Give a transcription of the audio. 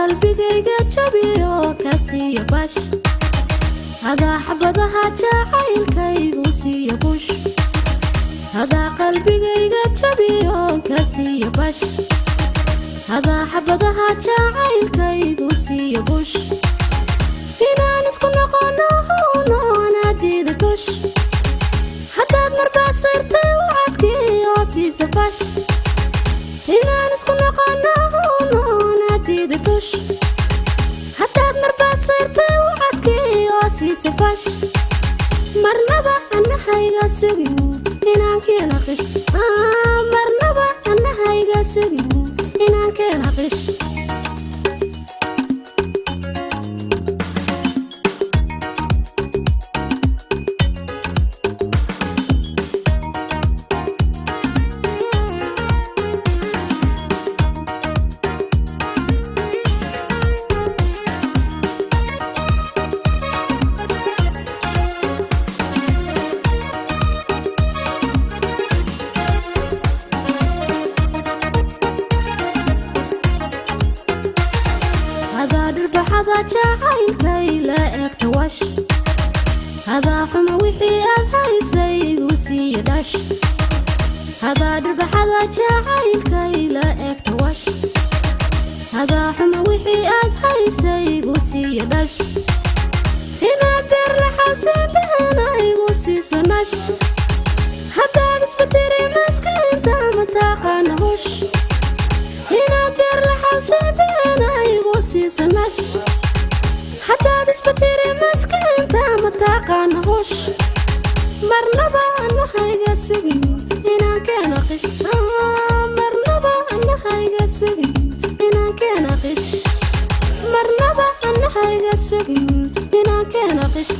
Qalbigayga jabiyo ka siiya bash, adaa xabadaha jacaylkaygu siiya bush. Adaa qalbigayga jabiyo ka siiya bash, adaa xabadaha jacaylkaygu siiya bush. Inaan isku noqono hunoona diida tush. Haddaad marbaa sayrtay wacadkii oo siisa fash. Inaan isku noqono hunoona diida tush. Haddaad marbaa sayrtay wacadkii oo siisa fash. Marnaba anahayga sugin inaan keena qish. Marnaba anahayga sugin inaan keena qish. Adaa dhirbaxada jacaylkay la egta wash, adaa xuma wixii aad haysay igu siiya dhash. Adaa dhirbaxada jacaylkay la egta wash, adaa xuma wixii aad haysay igu siiya dhash. Inaad beer laxawseen behena igu siiso nash. Haddaad isbatiri maskiinta mataqaana hush. Inaad beer laxawseen behena igu siiso nash. Haddaad isbatiri maskiinta mataqaana hush. Marnaba anahayga sugin inaan keena qish. Marnaba anahayga sugin inaan keena qish. Marnaba anahayga sugin inaan keena qish.